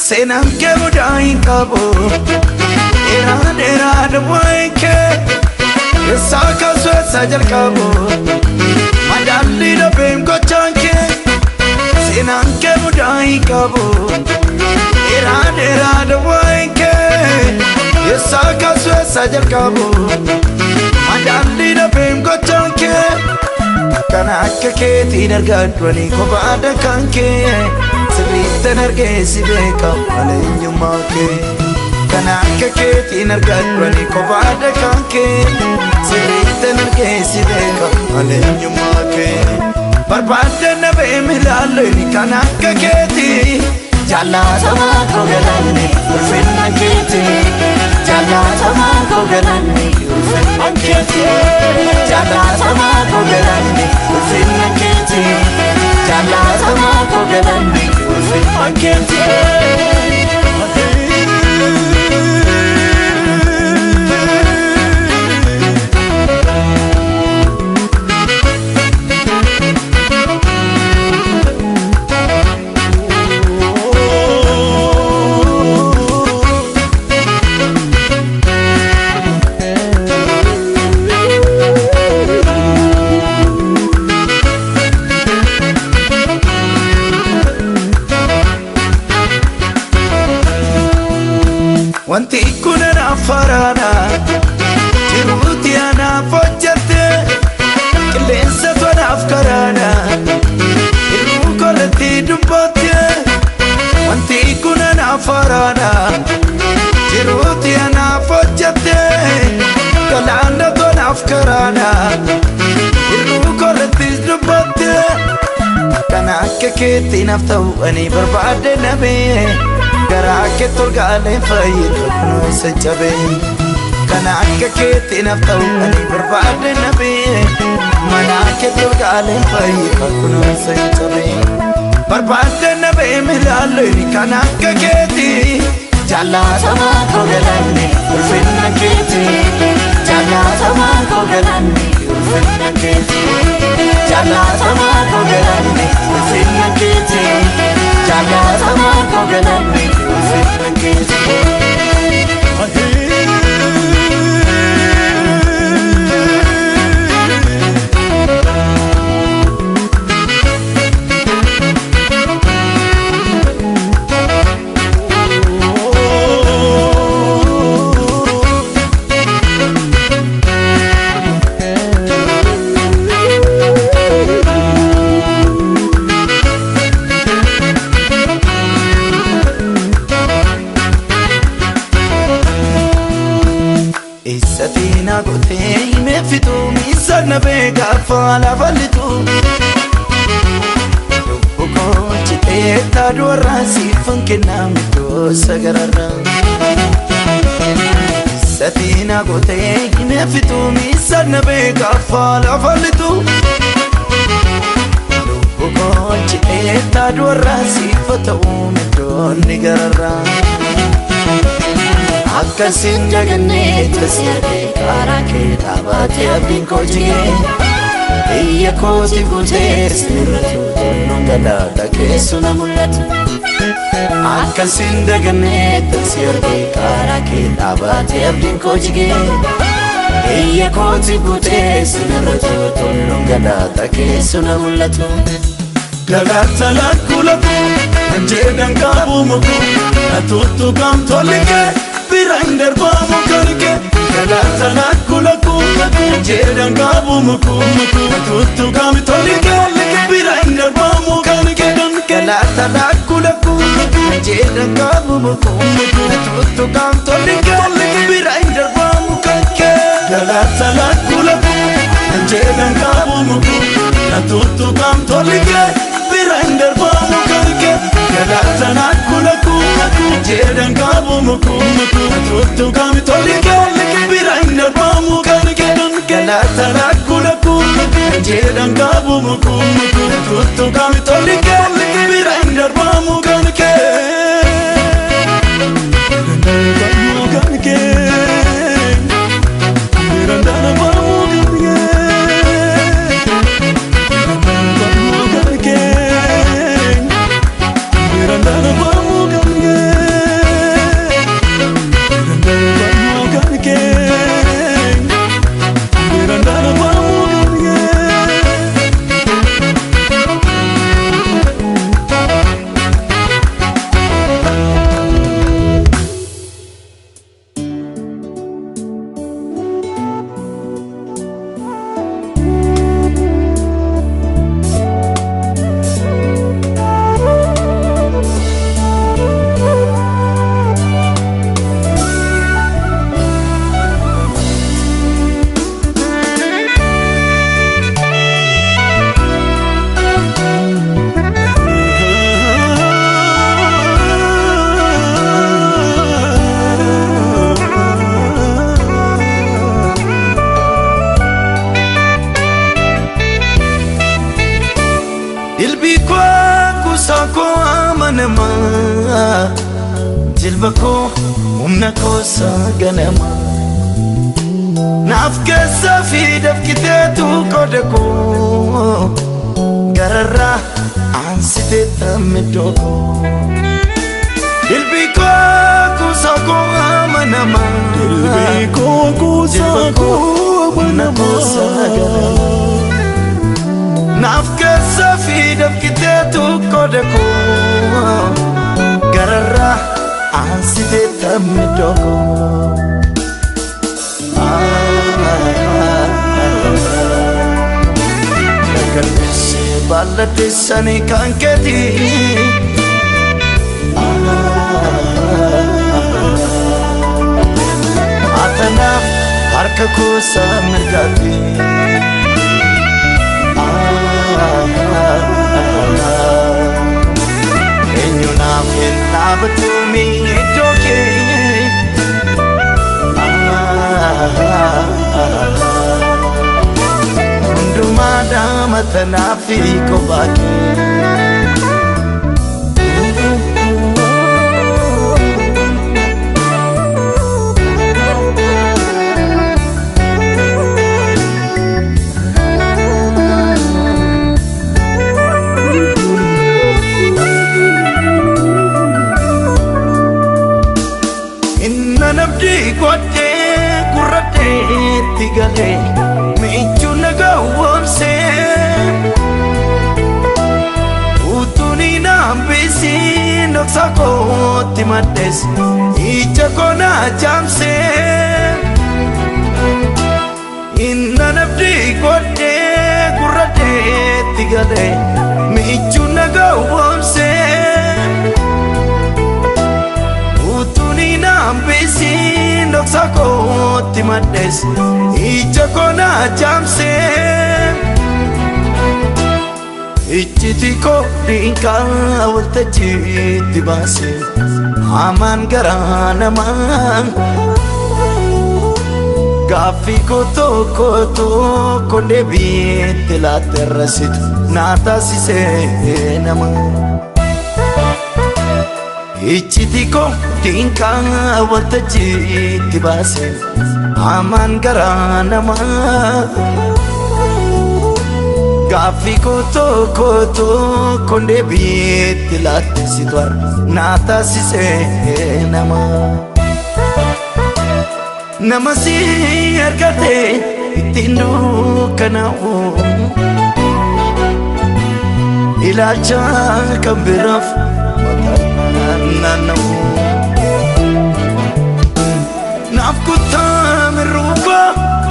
Seenaan kee mudaa hin qabu. Dheeraa dheeraa duwwaan kee eessaa kaasu eessaa jalqabu? Madaalli dhabeen gochaan kee, seenaan kee mudaa hin qabu. Dheeraa dheeraa duwwaan kee eessaa kaasu eessaa jalqabu? Madaalli dhabeen gochaan kee, kan akka keetiin argadhu ani kophaadha kan kee. Sirriittan argee si beeka malee eenyummaa kee. Kan akka keetiin argadhu ani kophaadha kan kee. Sirriittan argee si beeka malee eenyummaa kee. Barbaadde nabee milaalleen kan akka keetii. Jaallatamaa koo, galanni ulfinna keeti. Jaallatamaa koo, galanni ulfinna keeti. Jaallatamaa koo, galanni ulfinna keeti. Jaallatamaa koo, galanni ulfinna keeti. Wanti kun anaaf faraana, jiruuti anaaf hojjette, qilleensa anaaf karaana, hir'uu koletti dubbatte. Wanti kun anaaf faraana, jiruuti anaaf hojjette, galaana anaaf karaana, hir'uu koletti dubbatte. Kan akka keetti naaf ta'u ani barbaade nabee, garaa kee tolgaaleen fayyadu kunoo isa cabee. Kan akka keetti naaf ta'u ani barbaade nabee, mana kee tolgaaleen fayyadu kunoo isa cabee. Barbaade nabee milaalleen kan akka keetti. Jaallatamaa koo, galanni ulfinna keeti. Jaallatamaa koo, galanni ulfinna keeti. Jaallatamaa koo, galanni ulfinna keeti. Jaallatamaa koo, galanni ulfinna keeti. Eessatii na gootee himee fituu miisa na beekaa lafa lixu. Lubbu koo citee taaduu siifan kennaa miidhoo sagararraa. Eessatii na gootee himee fituu miisa na beekaa lafa lixu. Lubbu koo citee taaduu siifa ta'uu miidhoonni gararraa. Akkasin jagannee tasi argee, karaa kee dhaabatee abdiin koo jigee, iyya kooti guutee sirratu tulluun galaata keessu na mul'atu. Akkasin dagannee tasi argee, karaa kee dhaabatee abdiin koo jigee, iyya kooti guutee sirratu tulluun galaata keessu na mul'atu. Galaata lakkuu lakkuu kan jedhan qabu mukuu, atuutu kam tolike bira hin darbaamu kanike. Galaata lakkuu lakkuu kan jedhan qabu mukuu, atuutu kam tolike bira hin darbaamu kanike. Galaata lakkuu lakkuu kan jedhan qabu mukuu, atuutu kam tolike bira hin darbaamu kanke. Galaata lakkuu lakkuu kan jedhan qabu mukuu, atuutu kam tolike bira hin darbaamu kanike. Galaata lakkuu lakkuu kan jedhan qabu mukuu, atuutu kam tolike bira hin darbaamu kanike. Galaata Lakkuu lakkuu kan jedhan qabu mukuu, atuutu kam tolike bira hin darbaamu kanike. Bira hin darbaamu kanike. Bira hin darbaamu kanike. Bira hin darbaamu kanike. Bira hin darbaamu kanike. koo kuusaa koo amanamaa, jilba koo humna koosaa ganamaa. Naaf keessa fi dafkiteetu qooda koo, gararraa aansitee iddoo koo. Dilbii koo kuusaa koo amanamaa, Dilbii koo kuusaa koo humna koosaa ganamaa. Naaf keessa fi dafkiteetu qooda koo, gararraa aansitee iddoo koo. Galmeesse baallatteessanii kan keeti. Atanaaf harka kuusaa mirgaati. Eenyu naaf hin dhaabatu iddoo kee? Hundumaa daamatanaa fi kophaa kee. Inna nabdii godhee gurradheetti galee michuu na gowwoomsee, utuun hin hambisiin dhoksaa kootti maddees ija koo na jaamsee. Inna nabdii godhee gurradheetti galee michuu na gowwoomsee, utuun hin hambisiin dhoksaa kootti maddees ija koo na jaamsee. Iccitii koo dinqaa waltajjiitti baase hamaan garaa namaa. Gaaffii koo tokko tokko deebiitti laatte rasitu naa taasisee nama. Iccitii koo dinqaa waltajjiitti baase hamaan garaa namaa. Gaaffii koo tokko tokko deebiitti laatte situ naa taasisee nama. Nama si argate ittiin dukkanaa'u, ilaalcha kan biraaf mataan naanna'u. Naaf kuttaa mirruuba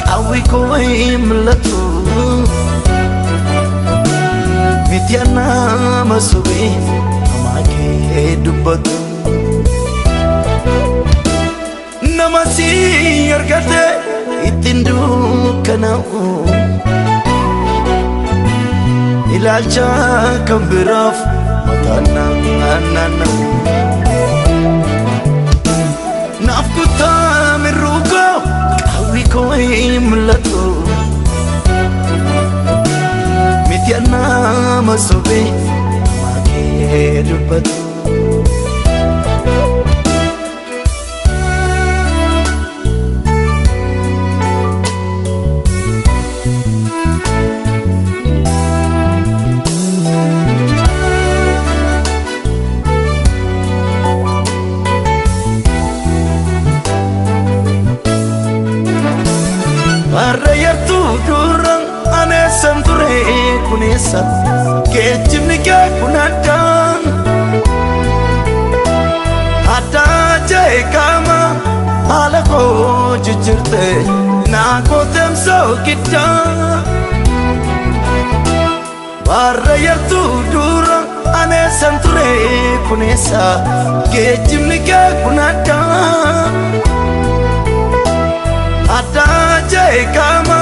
qawwi koo hin mul'atu. Miti nama sobee hamaa kee dubbatu. Nama si argate ittiin dukkanaa'u, ilaalcha kan biraaf mataan naanna'u. Naaf kuttaa mirruu koo qawwi koo hin mul'atu. Miti nama sobee hamaa kee dubbatu. Warra yartuu dura aneessan ture kuneessa, geejjibni kee kun addaan addaa jee qaama haala koo jijjiirte naa kootemsoo giddaa. Warra yartuu dura aneessan ture kuneessa, geejjibni kee kun addaan addaa jee qaama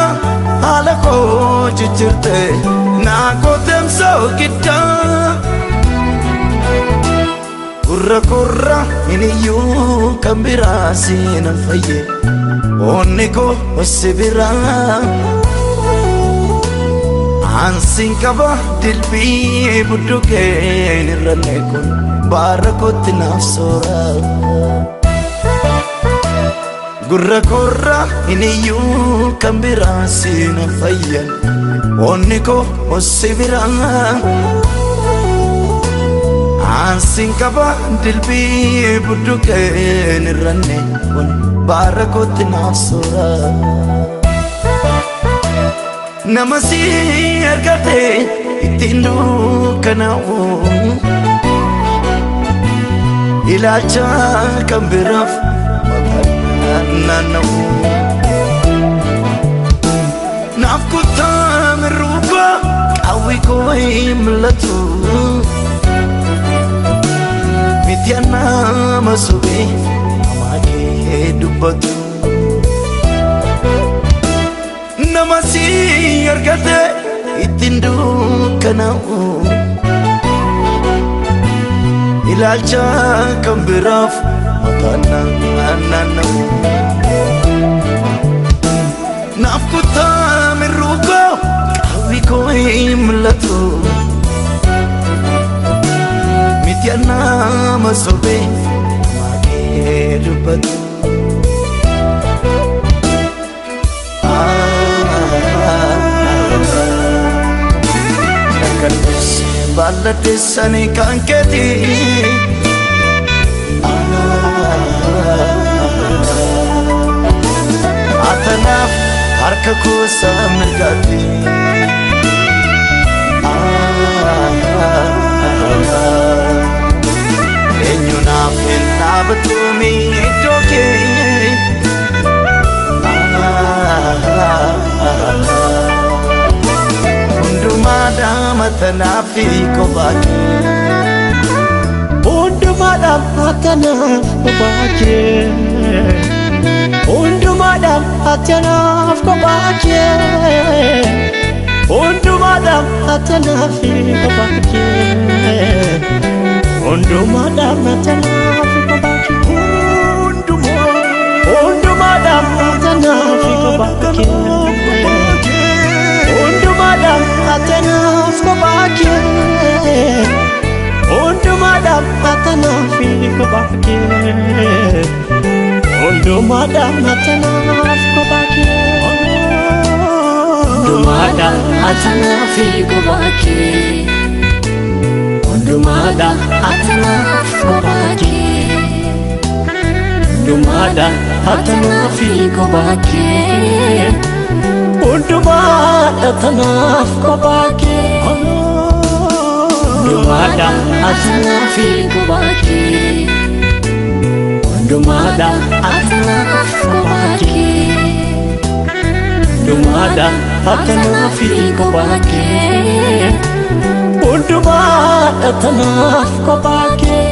haala koo jijjiirte naa kootemsoo giddaa. Gurra gurra hin iyyuu kan biraa siinan fayye, onni koo si biraa. Ansiin qaba dilbii budduqeen irra kun baara kootti naaf soora. Gurra korra hin iyyuu kan biraa siina fayyan onni koo hossi biraa. Ansiin qaba dilbii budduqeen irra kun baara kootti naaf soora. Nama si argate ittiin dukkanaa'u ilaalcha kan biraaf mataan naanna'u. Naaf kuttaa mirruuba qawwi koo hin mul'atu miti nama sobee hamaa kee dubbatu. Nama si argate ittiin dukkanaa'u ilaalcha kan biraaf mataan naanna'u. Naaf kuttaa mirruuba qawwi koo hin mul'atu miti nama sobee hamaa kee dubbatu. Balladdeessanii kan keeti. Atanaaf harka kuusaa mirgaatti. Eenyu naaf hin dhaabatumi iddoo kee. Hundumaadhaa matanaa fi kophaa kee. Hundumaadhaaf atanaaf kophaa kee. Hundumaadhaaf atanaaf kophaa kee. Hundumaadhaaf atanaaf kophaa kee. Hundumaadhaaf atanaaf kophaa kee. Hundumaadhaaf atanaaf kophaa kee. Hundumaadhaaf atanaaf kophaa kee. Hundumaadhaaf atanaaf kophaa kee. Hundumaadhaaf atanaaf kophaa kee. Hundumaadhaaf atanaaf kophaa kee. Hundumaadhaaf atanaaf kophaa kee. Hundumaadhaaf Atanaaf kophaa kee. Hundumaadhaaf atanaaf kophaa kee. Hundumaadhaaf atanaaf kophaa kee. Hundumaadhaaf atanaaf kophaa kee. Hundumaadhaaf Atanaaf kophaa kee. Hundumaadhaaf atanaaf kophaa kee.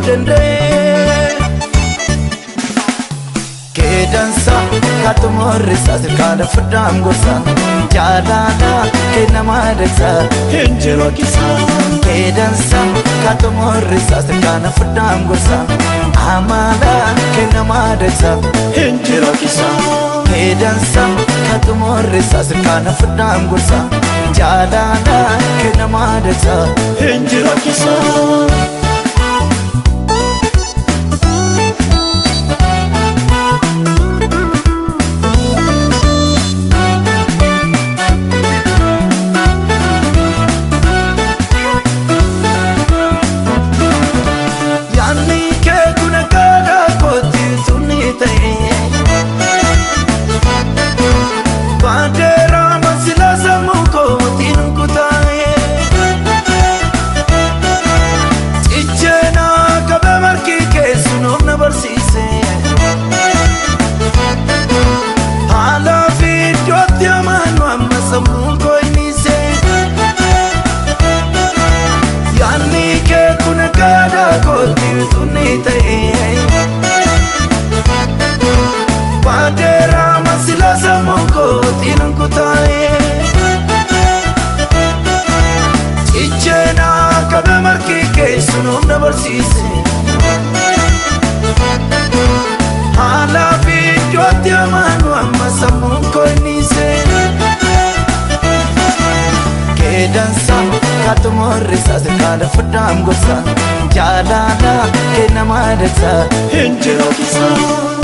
Danda'e. Keedansa katumorrisa sirkaana furdaan gorsa jaalala kennamaa dagsa Hinjiru kisa. Keedansa katumorrisa sirkaana furdaan gorsa amala kennamaa dagsa Hinjiru kisa. Keedansa katumorrisa sirkaana furdaan gorsa jaalala kennamaa dagsa Hinjiru kisa. Yaanni kee kun karaa kootti tunni ta'e. Baandeeraa masila sammuu kootiin kutaa'e. Cicheenaa qabee margi keessu nuuf na barsiise. Haala fi iddootti amaanu amma sammuun koo innise. Yaanni kee kun karaa kootti tunni ta'e. Baandeeraa masila sammuu kootiin kutaa'e. Cicheenaa qabee margi keessu nuuf na barsiise. Haala fi iddootti amaanu amma sammuun koo innise. Keedansa katumorrisa sirkaana furdaan gorsa jaalala kennamaa dagsa Hinjiru kisa.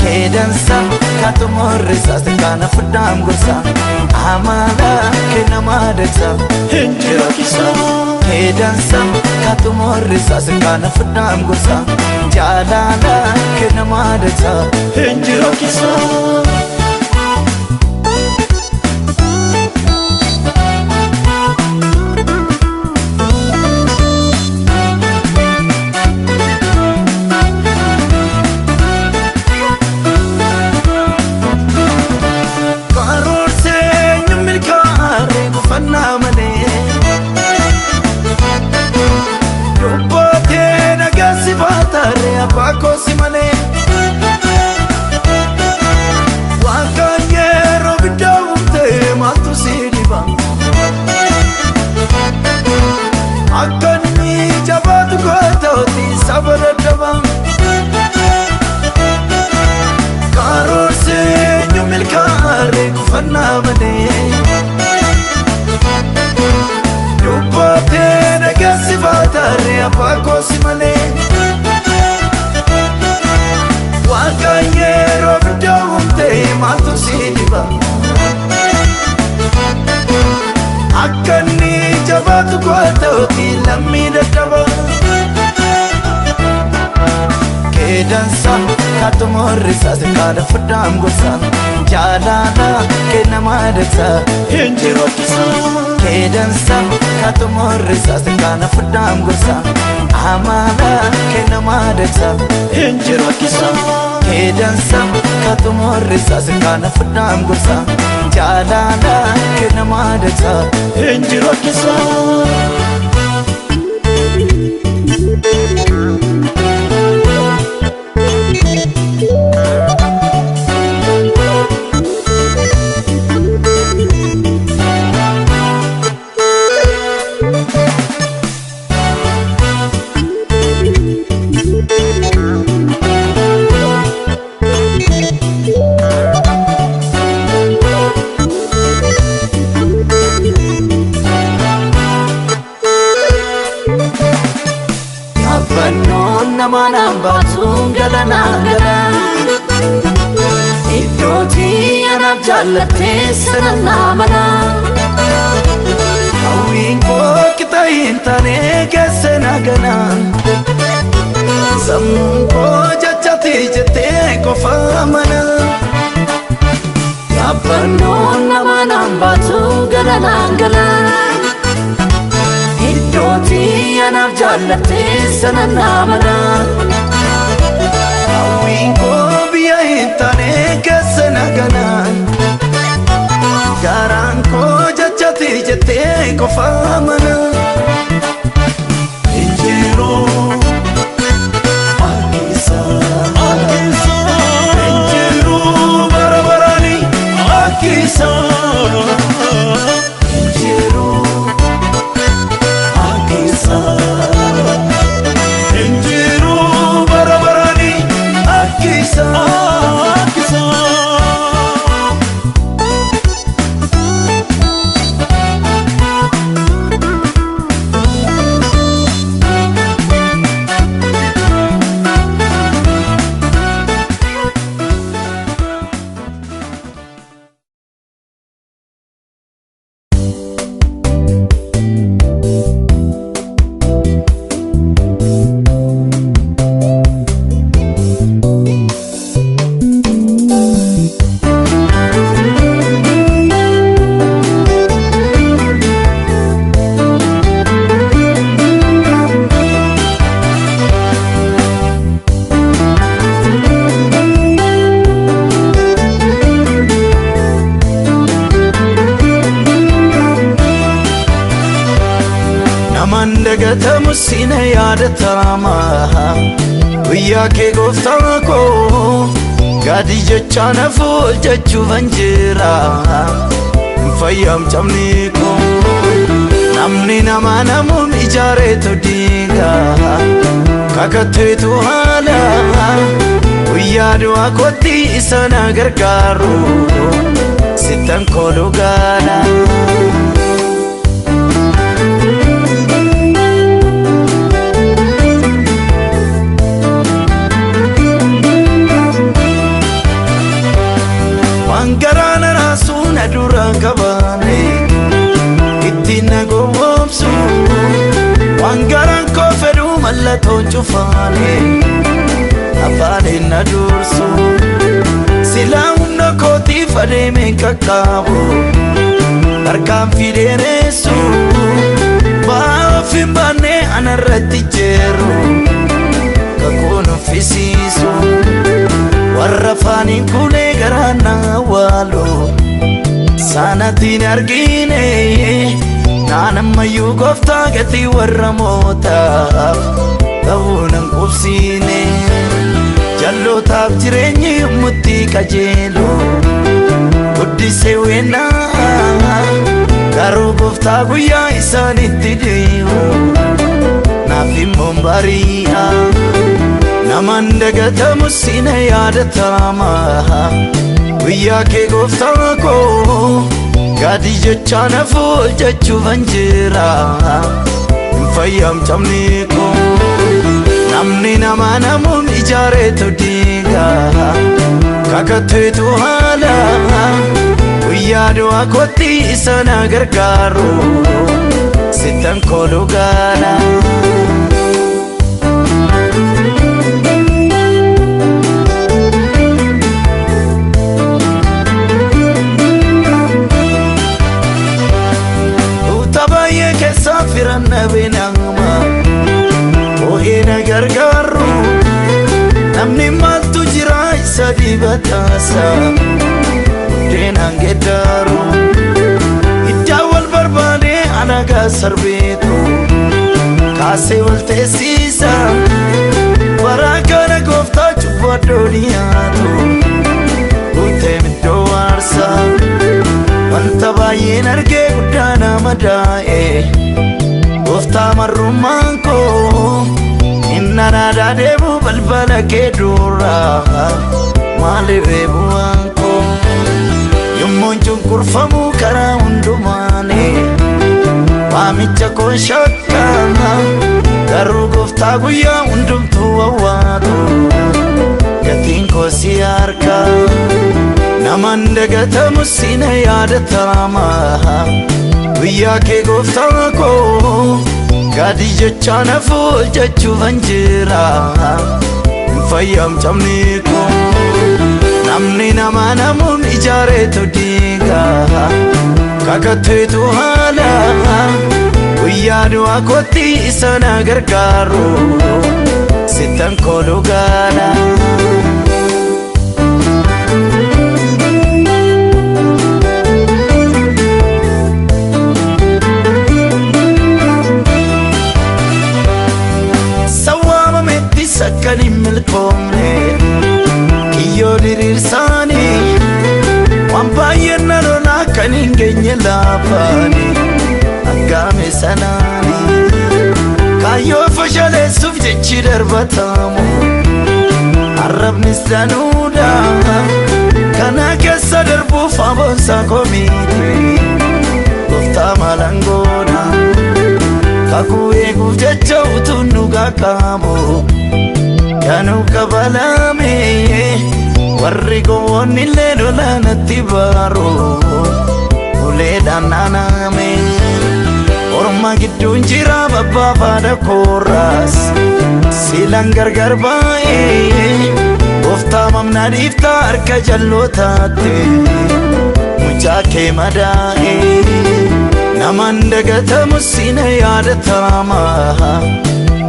Keedansa katumorrisa sirkaana furdaan gorsa amala kennamaa dagsa Hinjiru kisa. Keedansa katumorrisa sirkaana furdaan gorsa jaalala kennamaa dagsa Hinjiru kisa. Karoorsee milkaa'ee gufannaa malee Dubbatee nagaa si baataaree abbaa koo si malee Waan kaan yeroo biddaa uumtee maaltu si dhiba Akka inni jabaatu gootooti saba daddaba Karoorsee milkaa'ee gufannaa malee Dubbatee nagaa si baataaree abbaa koo si malee Waan kaan yeroo biddaa uumtee maaltu si dhiba Akka inni jabaatu gootooti lammii daddaba Keedansa katumorrisa sirkaana furdaan gorsa jaalala kennamaa dagsa Hinjiru kisa. Keedansa katumorrisa sirkaana furdaan gorsa amala kennamaa dagsa Hinjiru kisa. Keedansa katumorrisa sirkaana furdaan gorsa jaalala kennamaa dagsa Hinjiru kisa. Yaabbannoon namaa naan baatuun galanaan gala. Iddootii anaaf jaallattee sana naa mala. Hawwiin koo qixa hin taane keessa na gana Sammuun koo jechatti jettee qofa mana Yaabbannoon namaa naan baatuun galanaan gala. Iddootii anaaf jaallattee sana naa mala. Hawwiin koo biyya hin taane keessa na gana Garaan koo jechatti jettee qofa mana Injiru dagatamu sina yaadatama. Guyyaa kee gooftaa koo gadi jecha na fuuljechuufan jira. Fayyaam cabni koo namni nama namuun ijaareetu diiga kakatteetu haala guyyaa du'aa kootti isa na gargaaru sittan kooluu gaala. Waan garaa na raasuu na dura qabaane ittiin na gowwoomsu waan garaan koo fedhu mallattoon cufaane afaaniin na dursu silaa humna kootiif adeemeen qaqqaabu tarkaanfii dheeressu ba'aa of hin baanne anarratti jeeru kakuun uffisiisu. Warra afaaniin kuulee garaa na awwaalu saanatiin argine naan ammayyuu gooftaa gatii warra mootaaf ta'uu nan qubsiine jallootaaf jireenyi yommutti qajeelu guddisee weennaa garuu gooftaa guyyaa isaanitti dhi'u naaf immoo bari'a. Naman dagatamu sina yaadatama. Guyyaa kee gooftaa koo gadi jecha na fuuljechuufan jira. Fayyaam cabni koo namni nama namuun ijaareetu diiga kakatteetu haala guyyaa du'aa kootti isa na gargaaru sittan kooluu gaala. Tuuta baay'ee keessaa firan dhabee nama ho'ee na gargaaru namni maaltu jira isa dibataasa buddeenaan geddaaru iddaa wal barbaade alagaa sarbeetu kaasee wal teessisa bara kana gooftaa cubbuu addoo guutee iddoo aarsaa. Wanta baay'een argee guddaa nama daa'e gooftaa marrummaan koo inni naadaa deemu balbala kee dura maaliif bu'aan koo yommuun cunqurfamu karaa hundumaani waamicha koon shakkama garuu gooftaa guyyaa hundumtuu wawwaatu gatiin koo si harkaa. Naman dagatamu sina yaadatama. Guyyaa kee gooftaa koo gadi jecha na fuuljechuufan jira. Fayyaam cabni koo namni nama namuun ijaareetu diiga kakatteetu haala guyyaa du'aa kootti isa na gargaaru sittan kooluu gaala. Sawwaamamettis akkan hin milkoomne kiyyoo diriirsaanii waan baay'een na lolaa kan hin geenye laafaani aggaame sanaani kaayyoo fashaleessuuf jechi darbatamu arrabnis danuudha kana keessa darbuuf aboonsaa komiiti gooftaa maalangoodha. Kakuu eeguuf jecha utuun nu qaqqaabu kanuu kabalame warri gowwoonni illee lolaanatti baaru uleedhaan naaname orma gidduun jira babbaafaadha kooraas silaan gargar baa'ee gooftaa mamnaa dhiiftaa harka jallootaatti mucaa kee madaa'ee. Naman dagatamu sina yaadatama.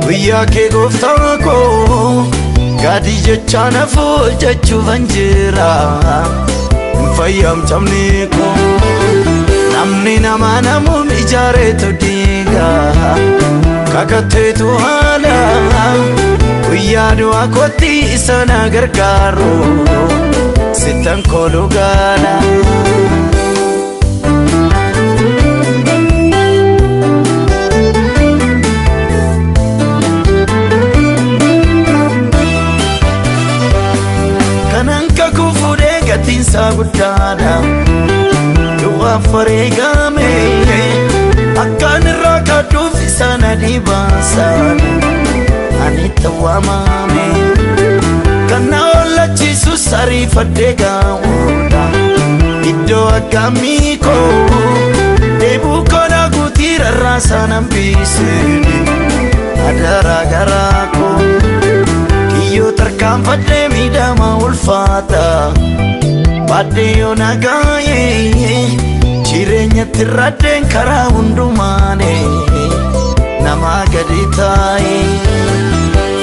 Guyyaa kee gooftaa koo gadi jecha na fuuljechuufan jira. Fayyaam cabni koo namni nama namuun ijaareetu diiga. Kakatteetu haala guyyaa du'aa kootti isa na gargaaru sittan kooluu gaala. Kanan kakuu fuudhee gatiinsaa guddaadha. Du'aaf wareegame akkaan irraa kaadduuf isa na dhibaasaan ani tawwaamame. Kan na ollachiisus ariifadhee gaa'uudha. Iddoo akkamii koo deebuu koo na guutii rarraasaa nan biisine adaraa garaa koo. Kiyyoo tarkaanfadhee miidhama ulfaata baadhee yoo nagaayee jireenyatti raddeen karaa hundumaane nama gadi taa'ee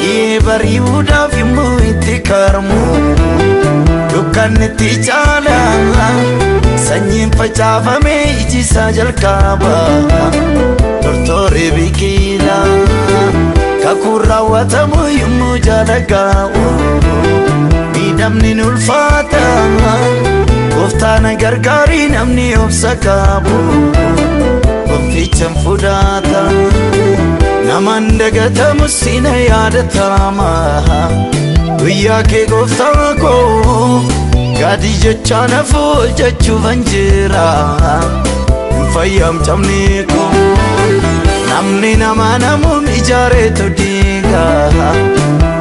Dhi'ee bari'uudhaaf yommuu itti karmu dukkanni itti caala sanyiin facaafame iji isaa jalqaba tortoree biqila. Kakuun raawwatamu yommuu jaalagaa'u miidhamni ni ulfaata gooftaa na gargaarii namni obsa qabu gonfichaan fudhata. Namaan dagatamu sina yaadatama guyyaa kee gooftaa koo gadi jechaa nafu jechuufan jira hin fayyamcamne koo. Namni nama namuun ijaareetu diiga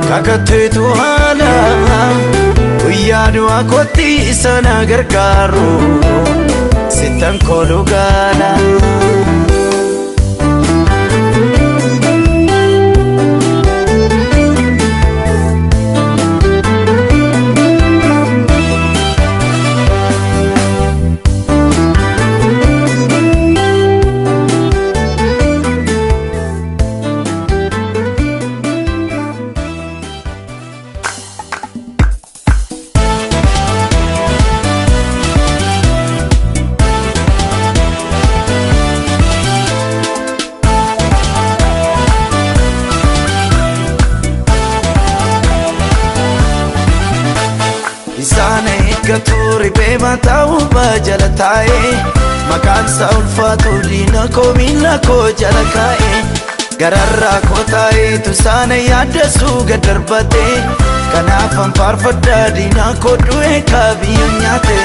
kakatteetu haala guyyaa du'aa kootti isa na gargaaru sittan kooluu gaala. Isaan eeggatu riphee mataa hubbaa jala taa'ee maqaan isaa ulfaatu diina koo miila koo jala kaa'ee gararraa koo taa'eetu isaan yaaddesuu gad darbate kanaaf an faarfadhaa diina koo du'e kaabiyyoo nyaate.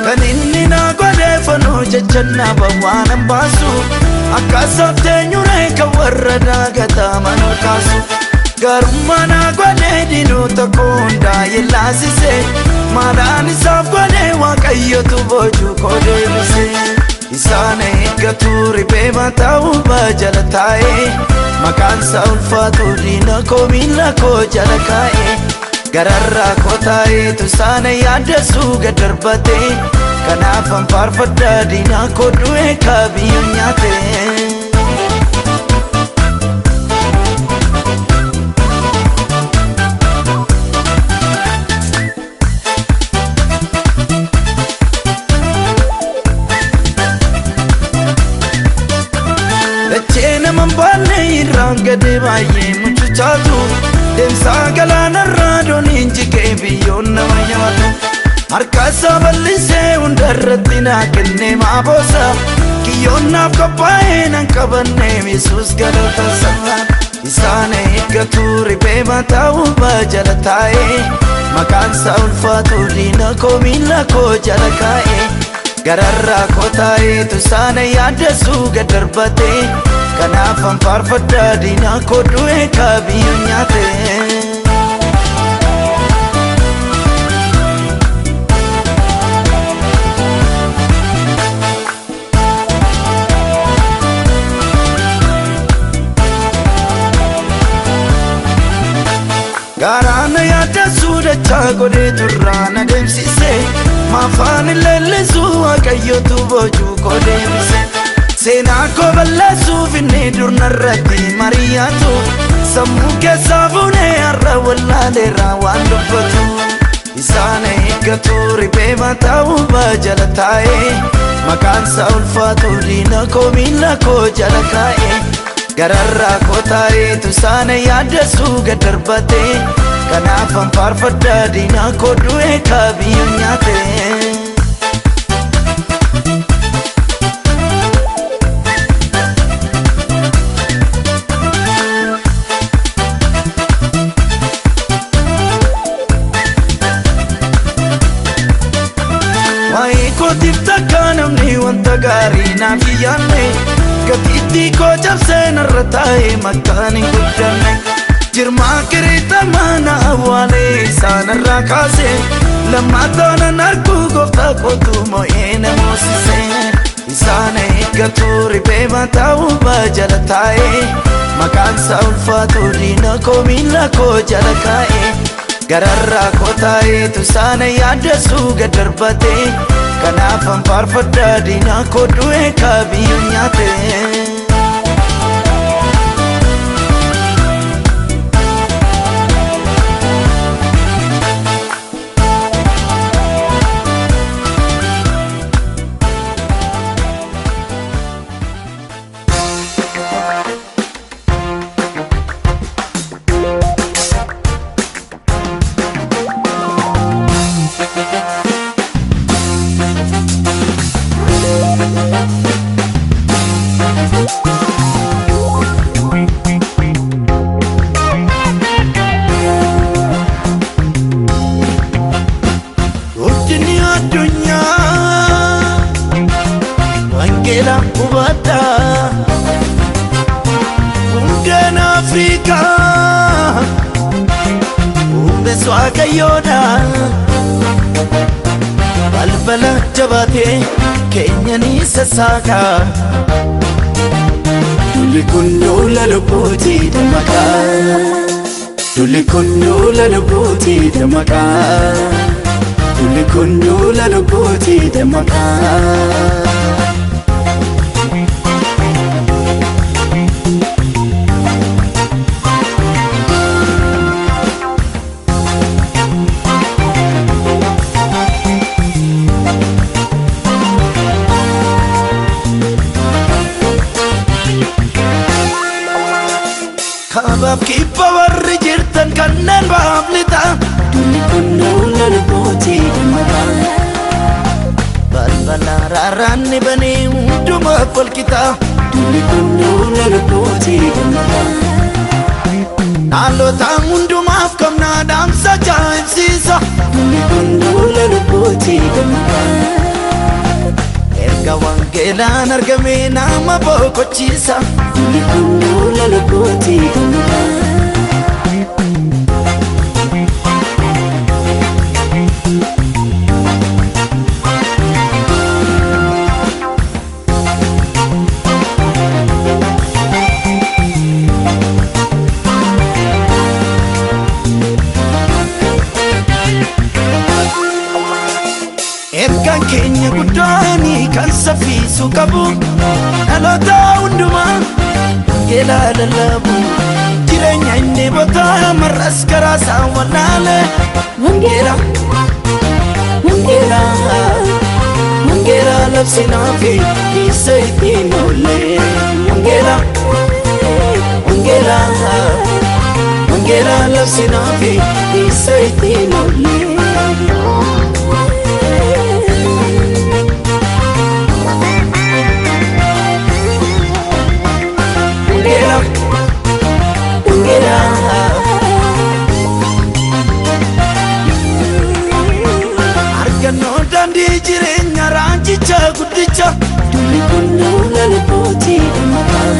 Kan inni na godhe fanuu jecha na bawaan hin baasu akka safteenyuree kan warra daagataman ol kaasu. Garummaa na godhe diinota koo hundaa yellaasise maadaan isaaf godhe waaqayyotu boojuu koo deebise. Isaan eeggatu riphee mataa hubbaa jala taa'ee maqaan isaa ulfaatu diina koo miila koo jala kaa'ee. Gararraa koo taa'eetu isaan yaaddesuu gad darbate kanaaf an faarfadhaa diina koo du'e kaabiyyoo nyaate. Dachee nama hin baanne irraan gadi baay'ee mucucaatu deemsa galaanarraa dooniin jigee biyyoon nama nyaatu. Harka isaa bal'isee hundarratti naa kennee maa boosa kiyyoon naaf qophaa'ee nan qabanne Yesuus galata isaa. Isaan eeggatu riphee mataa hubbaa jala taa'ee maqaan isaa ulfaatu diina koo miila koo jala kaa'ee. Gararraa koo taa'eetu isaan yaaddesuu gad darbate kanaaf an faarfadhaa diina koo du'e kaabiyyoo nyaate. Garaa na yaaddessuu dachaa godhee turraa na deemsise maafaan leellisuu waaqayyotu boojuu koo deebise. Seenaa koo balleessuuf inni dur narratti mari'atu. Sammuu keessaa fuunee har'a wallaaleerraa waan dubbatu. Isaan eeggatu riphee mataa hubaa jala taa'ee, maqaan isaa ulfaatu diina koo miila koo jala kaa'ee. Gararraa koo taa'eetu isaan yaaddessuu gad darbate. Kanaaf an faarfadhaa, diina koo du'ee kaabiyyoo nyaate. Waa'ee kootiif takka namni wanta gaarii naaf hin yaadne. Gatiittii koo cabsee narra taa'ee makkaan hin guddanne. Jirmaa kireetamaa na awwaalee isaanirraa kaase. Lammataa nan arguu, gooftaa kootu mo'ee na moosise. Isaan eeggatu riphee mataa hubaa jala taa'ee, maqaan isaa ulfaatu diina koo miila koo jala kaa'ee. Gararraa koo taa'eetu isaan yaaddessuu gad darbate. Kanaaf an faarfadhaa, diina koo du'ee kaabiyyoo nyaate. Guddinni addunyaa wangeela hubadhaa. Hundeen Afrikaa humbees Waaqayyoodha. Balbala jabaatee keenya ni sassaaqa. Dulli kun duula lubbuutii dammaqaa. Dulli kun duula lubbuutii dammaqaa. Dulli kun duula lubbuutii dammaqaa. Kaabaaf kibba warri jirtan, kanneen baaf lixaa. Dulli kun duula lubbuutii dammaqaa. Balbala raaraan ni banee hundumaaf walqixaa. Dulli kun duula lubbuutii dammaqaa. Dhaloota hundumaaf qabnaa dhaamsa ajaa'ibsiisa. Dulli kun duula lubbuutii dammaqaa. Erga wangeelaan argame nama boqochiisa. Dulli kun duula lubbuutii dammaqaa. Ergaan keenya guddaanii kan saffiisuu qabu, dhaloota hundumaa wangeelaa lallabu. Jireenya inni botaa mar'as karaa isaa wallaale. Wangeela, wangeela, wangeela labsinaa fi isa ittiin oolle. Wangeela, wangeela, wangeela labsinaa fi isa ittiin oolle. Wangeela, wangeela. Argannoo daandii jireenya raanjicha guddicha. Dulli kun duula lubbuutii dammaqaa.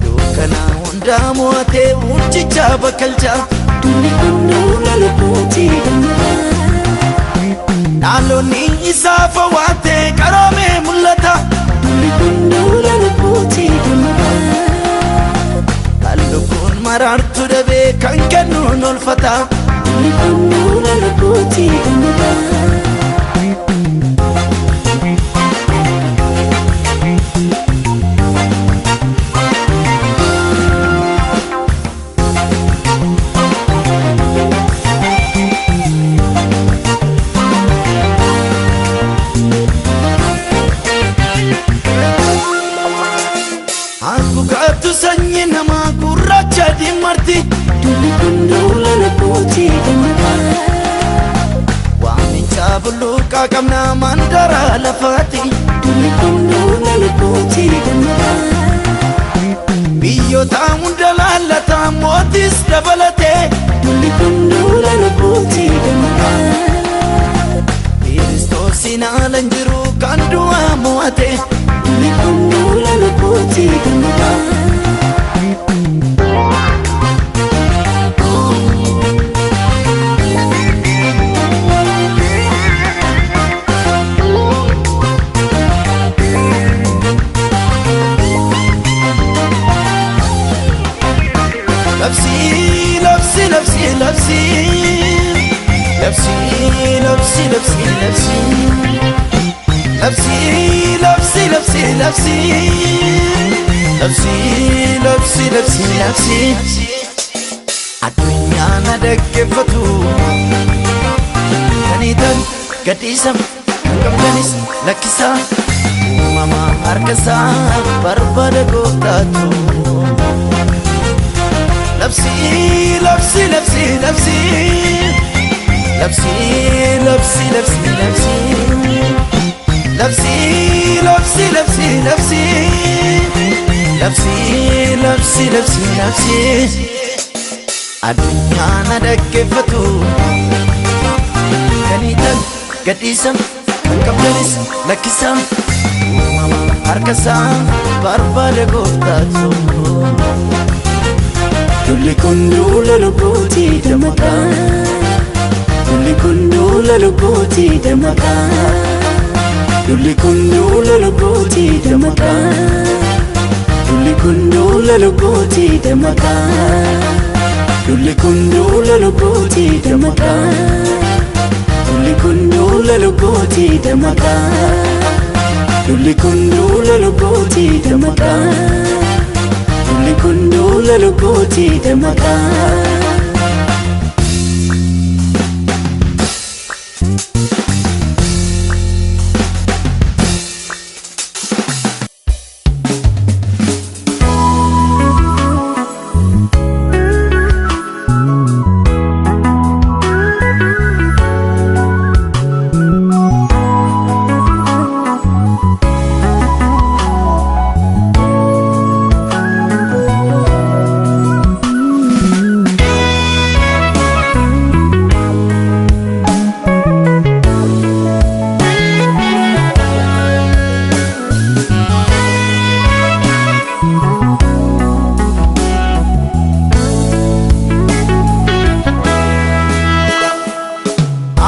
Dukkana hundaa mo'atee urjicha bakkalcha. Dulli kun duula lubbuutii dammaqaa. Dhaloonni isaaf hawaatee qaroomee mul'ata. Dulli kun duula lubbuutii dammaqaa. Kan lubbuun maraartu dhabee kan kennuun olfata. Dulli kun duula lubbuutii dammaqaa. lubbuuti. Dulli kun duula lubbuuti dammaqaa. Waamicha bulluqaa qabna mandara lafaati. Dulli kun duula lubbuuti dammaqaa. Biyyoota hunda laallataa mootis dabalatee. Dulli kun duula lubbuuti dammaqaa. Kiristoosiin ala hin jiru kan du'aa mo'ate. Dulli kun duula lubbuuti dammaqaa. Labsii labsii labsii labsii labsii labsii labsii labsii labsii labsii labsii labsii labsii labsii labsii addunyaa na dhaggeeffatu kaniitan gadhiisa kan qabdanis lakkisaa uumama harkasaa barbaada gooftaatu. Labsii labsii labsii labsii labsii labsii labsii labsii labsii labsii labsii labsii labsii labsii labsii addunyaa na dhaggeeffatu kaniitan gadhiisa kan qabdanis lakkisaa uumama harkasaa barbaada gooftaatu. Dulli kun duula lubbuuti dammaqaa. Dulli kun duula lubbuuti dammaqaa. Dulli kun duula lubbuuti dammaqaa. Dulli kun duula lubbuuti dammaqaa. Dulli kun duula lubbuuti dammaqaa. Dulli kun duula lubbuuti dammaqaa. Dulli kun duula lubbuuti dammaqaa. Dulli kun duula lubbuuti dammaqaa.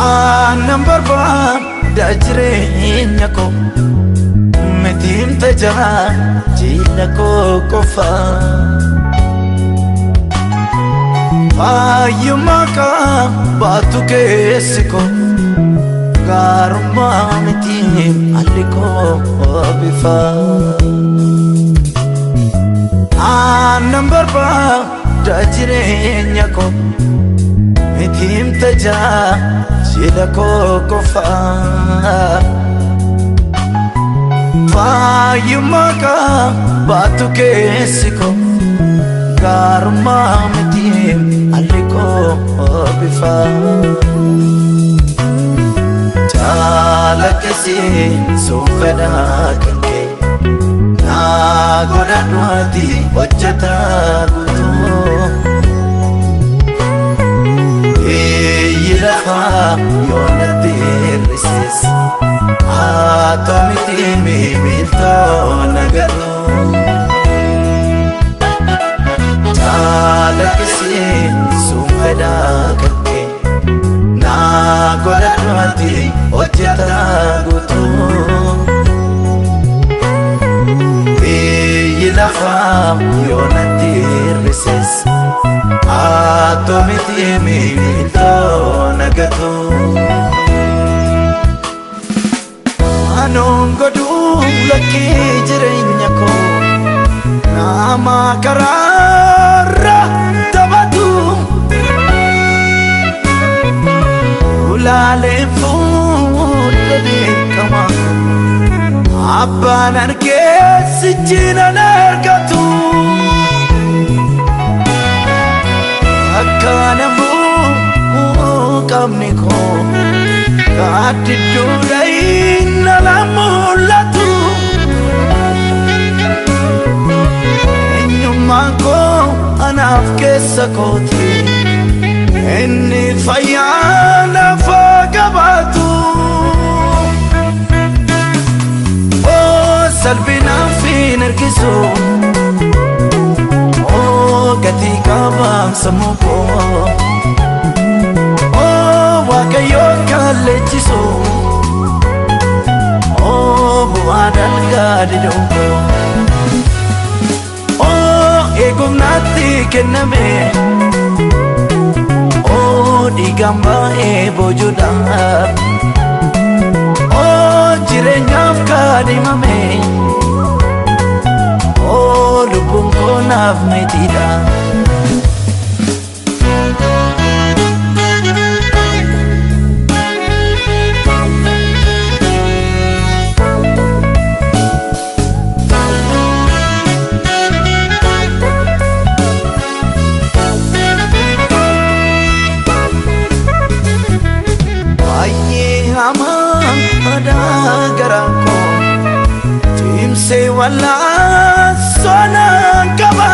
Aannan barbaada jireenya koo mitiim tajaajila koo qofa. Fayyummaa qabaatu keessi koo gaarummaa mitiim alli koo bifa. Aannan barbaada jireenya koo mitiim tajaajila koo qofa. Fayyummaa qabaatu keessi koo gaarummaa mitiim alli koo bifa. Jaalakkisiin sun fedhaa kan kee naa godhadhu ati hojjetaa guutuu. Biyyi lafaa yoo natti hir'ises haa ta'u miti miiltoo na garuu. Jaalakkisiin sun fedhaa kan kee naa godhadhu ati hojjetaa guutuu. Biyyi lafaa yoo natti hir'ises haa ta'u miti miiltoo na gatuu. Anoon godhuu lakkee jireenya koo nama karaarra taphatu. Ulaaleen fuula beekama abbaan argee sichi nan argatu. Akkaana bu'uu qabni koo gaaddidduudha inni la mul'atu. Eenyummaan koo anaaf keessa kooti, inni fayyaa lafa qabaatu. Oo salphinaaf hin hirkisu, oo gatii qabaam sammuu koo, oo Waaqayyo kan leenjisu, oo bu'aa dalgaa diduu koo. Oo eegumnaatti kenname, oo dhiigaan baay'ee boojuudhaaf, oo jireenyaaf kaadhimame, oo lubbuun koo naaf meetiidha. Baay'ee hamaa madaa garaa koo cimsee wal'aansoo qaba.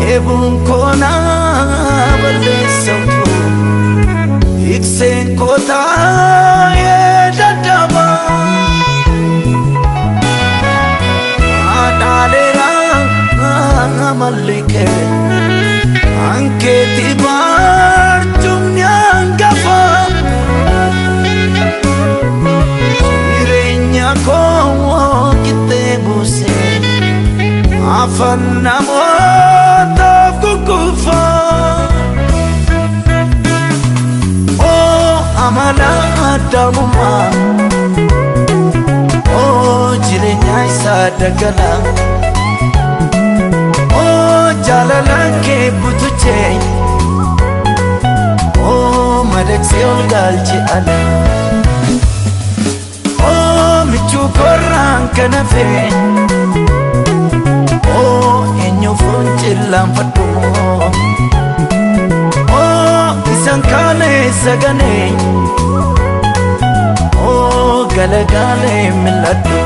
Eebuun koo na balleessatu, ikseen koo taa'ee dadhaba. Haadhaaleera malli kee ankeetti barcumni hangafa. Jireenya koo qixxee buusee afaan namootaaf gugguufa. Oo amala addaamummaa, oo jireenya isaa dagala, oo jaalala kee butuchee, oo madaqsee ol galche ala. Oo michuu korraan kan hafe, oo eenyu fuuncillaanfadhu, oo isan kaane sagane, oo galagalee mil'adhu.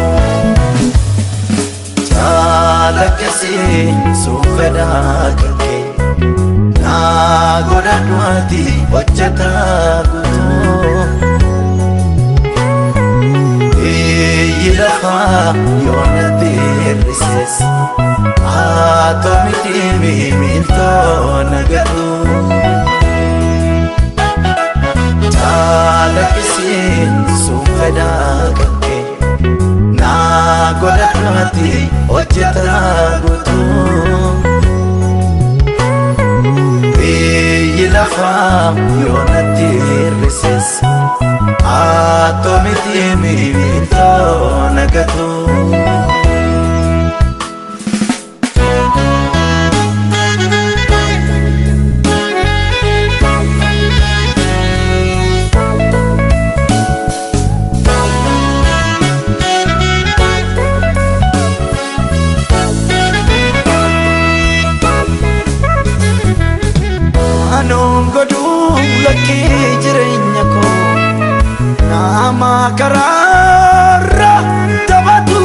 Jaalakkasii sun fedhaa kan kee naa godhadhu ati hojjetaa guutuu. Biyyi lafaa yoo natti hir'ises haa ta'u miti miiltoo na gatu. Jaalakkisiin sun fedhaa kan kee naa godhadhu ati hojjetaa guutuu. Biyyi lafaa yoo natti hir'ises haa ta'u miti miiltoo na gatu. Anuun godhuu lakkii jireenya koo nama karaarra taphatu.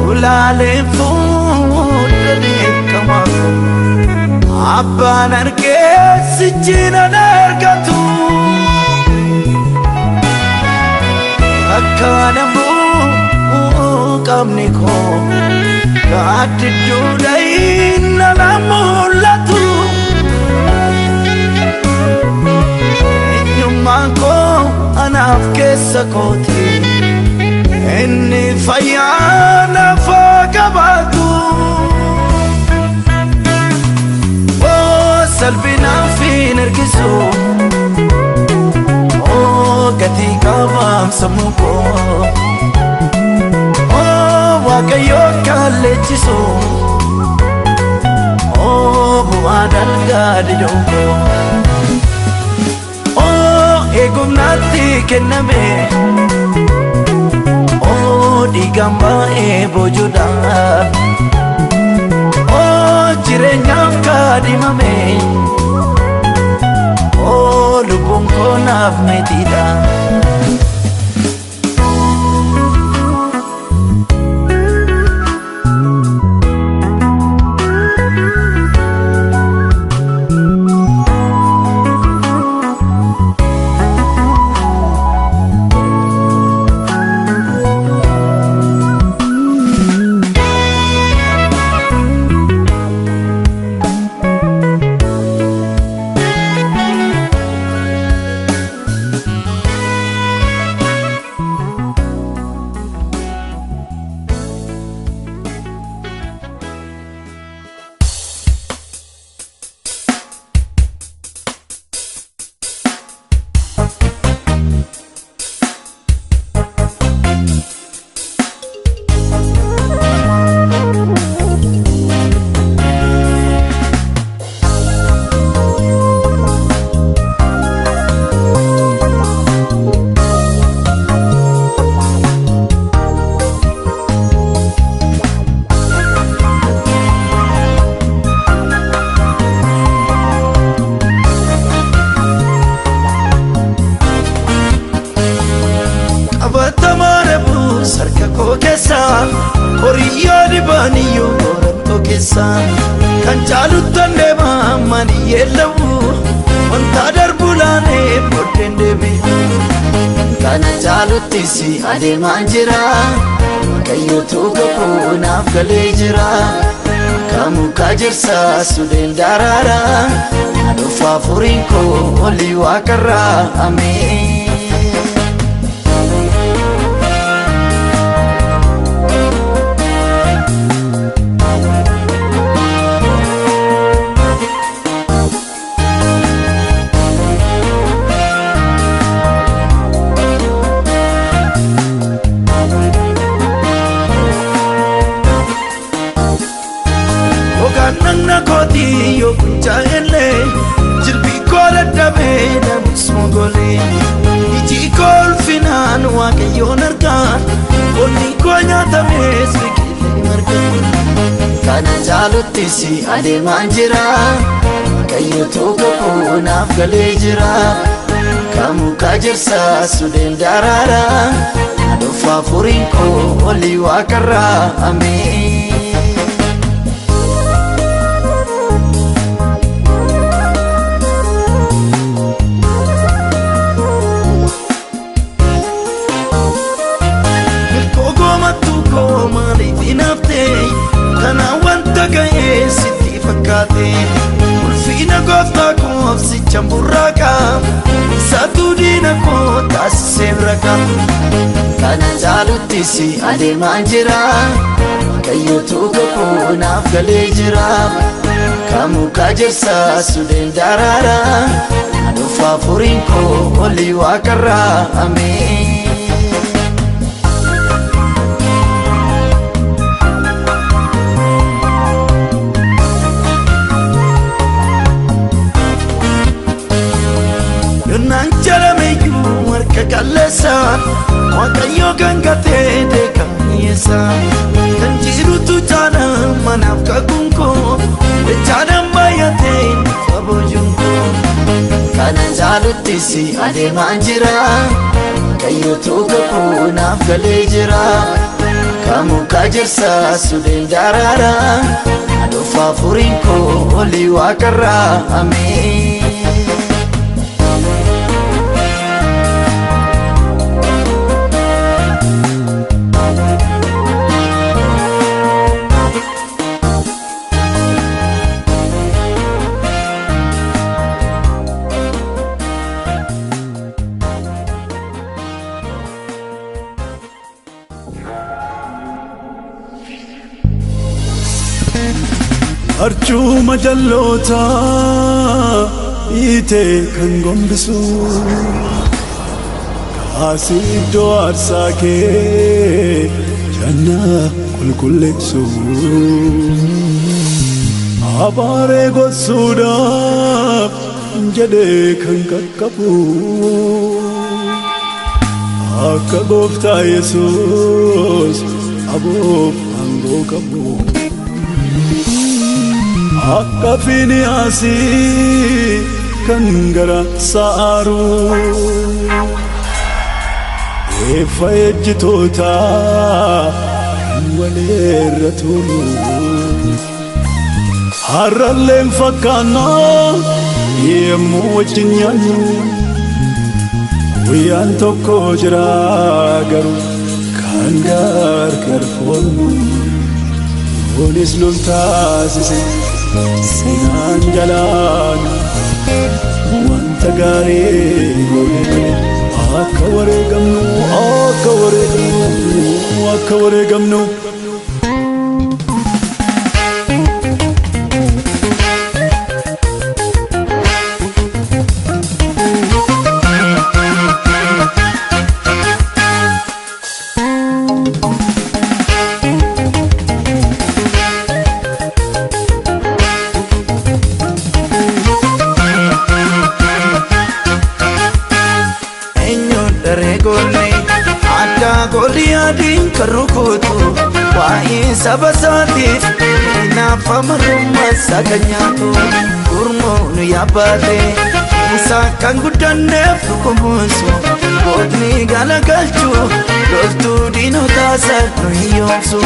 Ulaaleen fuudha beekamaa abbaan argee sichiinan argatu. Akka namuu qabni koo gaaddidduudha inni la mul'atu. Eenyummaan koo anaaf keessa kooti, inni fayyaa lafa qabaatu. Oo salphinaaf hin hirkisu, oo gatii qabaam sammuu koo, oo Waaqayyo kan leenjisu, oo bu'aa dalgaa diduu koo. Oo eegumnaatti kenname, oo dhiigaan baay'ee boojuudhaaf, warqaaf meetiidha. Qabatamaa dhabuu sarka koo keessa horiyyoo dibaaniyyuu gorantoo keessa kan caaluttan deema ammaan yeellawu wanta darbu laanee booddeen deebi'u. Kana caalutti si adeemaan jira Waaqayyootu kakuu naaf galee jira Kamuka jirsa sudeen daraara Aduufa furiin koo olii waaqarraa ameen. Ogaan dhagna kootii yoo kuncaa'ellee jilbii koo dadhabee dhamus mogolee iji koo ulfinaan waaqayyoon argaa onni koo nyaatamees biqilee margaa. Kana caalutti si adeemaan jira Waaqayyootu kakuu naaf galee jira Kamuka jirsa sudeen daraara Aduufa furiin koo olii waaqarraa ameen. Mirkoo goomattuu koo maaliif hinaaftee kanaan wanta ga'ee sitti fakkaate ulfina gooftaa koof sichan burraaqa isaatu diina koo taasisee raqa. Kana caalutti si adeemaan jira Waaqayyootu kakuu naaf galee jira Kamuka jirsa sudeen daraara Aduufa furiin koo olii waaqarraa ameen. Yonnaan jalameeyyuu harka qalleessa Waaqayyoo kan gatee deekaa hiyyeessa kan jirutu caala manaaf kakuun koo jechaadhaan baay'atee nuuf aboojuun koo. Kana caalutti si adeemaan jira Waaqayyootu kakuu naaf galee jira Kamuka jirsa sudeen daraara Aduufa furiin koo olii waaqarraa ameen. Arjuma jallootaa dhiitee kan gombisu kaasii iddoo aarsaa kee jannaa qulqulleessu abaaree gossuudhaaf jedhee kan qaqqabu akka gooftaa Yesuus aboof aangoo qabu. Akka Finiyaasii Kan gara saaru eeffa ejjitoota kan waleerra turu har'alleen fakkaannaa yemmuu wajjin nyaannu guyyaan tokko jira garuu kan gargar foonu nuunis nun taasise seenaan jalaanu wanta gaarii goone malee akka wareegamnu, akka wareegamnu, akka wareegamnu. Eenyuun daree goone addaa Gooliyaadiin kan rukutu waa'ee saba isaatiif hinaafa marrummaa isaa kan nyaatu gurmuu nu yaabbaate isaa kan guddanneef nu kunuunsu gootni galagalchu loltuu diinotaa isaa nu hiyyoomsu.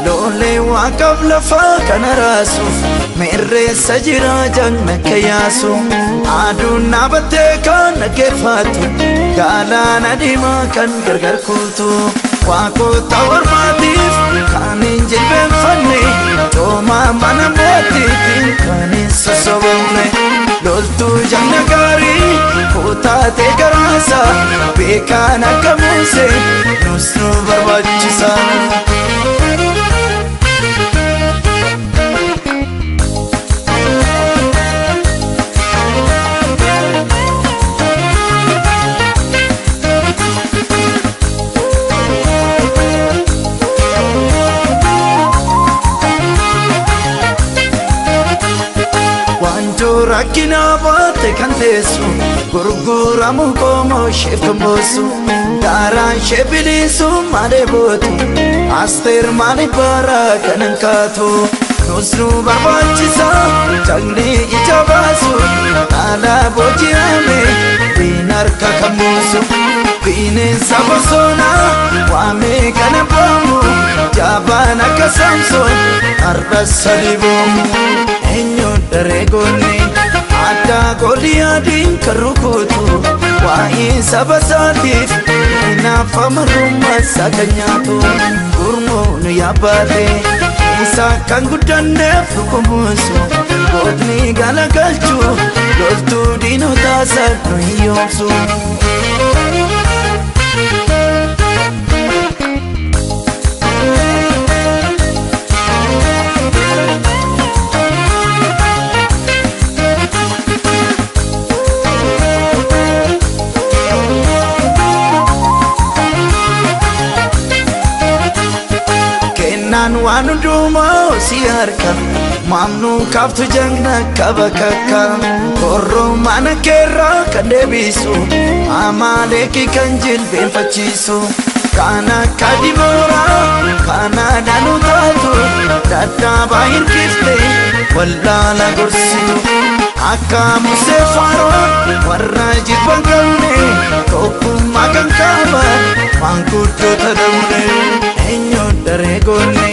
Loolee waaqaaf lafaa kana raasuuf mirreessa jira jagna kayyaasu aduun dhaabattee kan dhaggeeffatu galaana diimaa kan gargar kuutu waaqota ormaatiif kan hin jilbeenfanne coomaa mana mootiitiin kan hin sossobamne loltuu jagna gaarii kutaatee garaasa beekaan akka Musee nus nu barbaachisa. Wanjoo rakkinaa baate kan teessu gurguramu qomoo isheef kan boossu daaraan ishee bilisu maalee bootu Asteer maaliif bara kanan kaatu nus nu barbaachisa jagni ija baasu haala booji'ame diin harka kan buusu bineensa bosonaa waamee kana boomu jabaan akka Saamsoon har'a sadi boomu. Eenyuun daree goone addaa Gooliyaadiin kan rukutu waa'ee saba isaatiif hinaafa marrummaa isaa kan nyaatu gurmuu nu yaabbaate isaa kan guddanneef nu kunuunsu gootni galagalchu loltuu diinotaa isaa nu hiyyoomsu. Kennaan waan hundumaa si harka maamnuu kaaftu jagna qaba kakka horroo mana keerraa kan deebisu amaaleeki kan jilbeenfachiisu kan akka Dibooraa kana danuu taatu dadhaabaa hirkifte wallaala gorsitu akka Musee Faaroon warra jilba hin qabne tokkummaa kan qaban maanguddoota damne. Eenyuun daree goone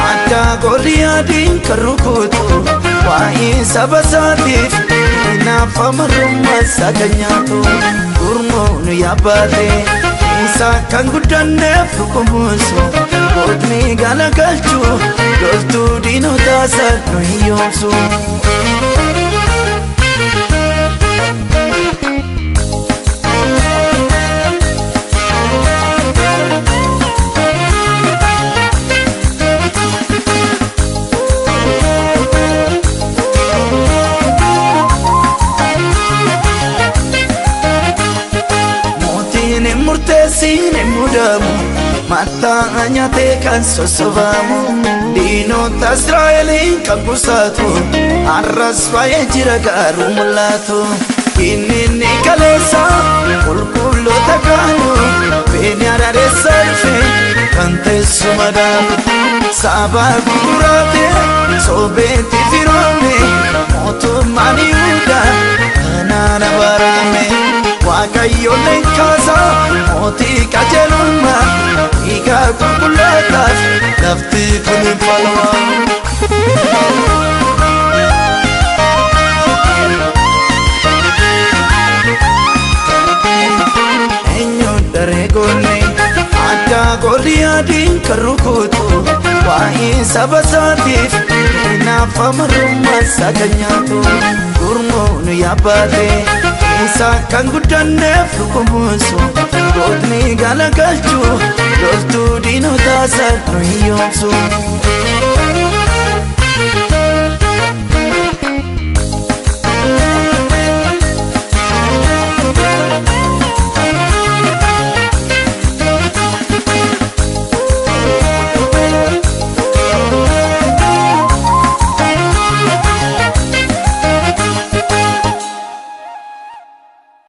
addaa Gooliyaadiin kan rukutu waa'ee saba isaatiif hinaafa marrummaa isaa kan nyaatu gurmuu nu yaabbaate isaa kan guddanneef nu kunuunsu gootni galagalchu loltuu diinotaa isaa nu hiyyoomsu. Mootiin hin murteessin hin mudamu. Mataa nyaatee kan sossobamu diinota Israa'eliin kan busaatu har'as baay'ee jira garuu mul'atu. Inni ni kaleessa qulqulloota kaanu beeni arareessa dhufe kan teessuma dhaabu. Saba gurguraate sobeetti firoome mootummaan Yihudaa kanaan abarame. Waaqayyo leencaasa mootii qajeelummaa dhiiga qulqullootaaf lafti kun hin falma. Eenyu daree goone addaa Gooliyaadiin kan rukutu waa'ee saba isaatiif hinaafa marummaa isaa kan nyaatu gurmuun yaabbaate isa kan guddanneef rukumuusu gootni galagalchu loltuu diinotaa isaa nu hiyyoomsu.